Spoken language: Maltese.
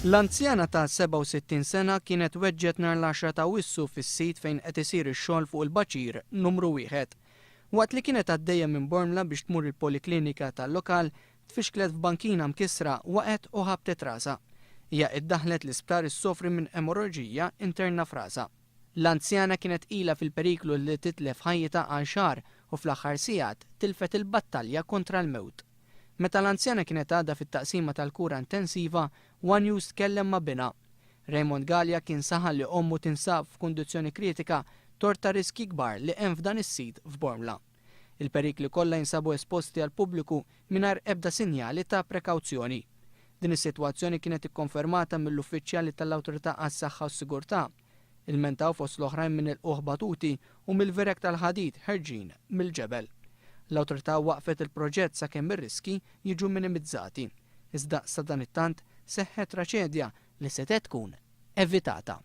L-anzjana ta' 67 sena kienet weġġgħet nhar l-għaxra ta' Awwissu fis-sit fejn qed isir ix-xogħol fuq il-baċir numru wieħed. Waqt li kienet għaddejja minn Bormla biex tmur il-poliklinika tal-lokal, tfixklet f'bankina mkissra, waqgħet u ħabtet rasha. Hija iddaħħlet l-isptar issofri minn emorroġija interna f'rasha. L-anzjana kienet ilha fil-periklu li titlef ħajjitha għal xahar u fl-aħħar sigħat tilfet il-battalja kontra l-mewt. Meta l-anzjana kienet għadha fit-taqsima tal-kura intensiva, one News tkellem ma' binha. Raymond Galea kien saħaq li ommu tinsab f'kundizzjoni kritika tort ta' riskji kbar li hemm f'dan is-sit f'Bormla. Il-perikli kollha jinsabu esposti għall-pubbliku mingħajr ebda sinjali ta' prekawzjoni. Din is-sitwazzjoni kienet ikkonfermata mill-uffiċjali tal-Awtorità għas-Saħħa u s-Sigurtà. Ilmentaw fost l-oħrajn minn ilqugħ batuti u mill-vireg tal-ħadid ħerġin mill-ġebel. L-Awtorità waqqfet il-proġett sakemm ir-riskji jiġu minimizzati. Iżda sadanittant seħħet traċedja li setgħet tkun evitata.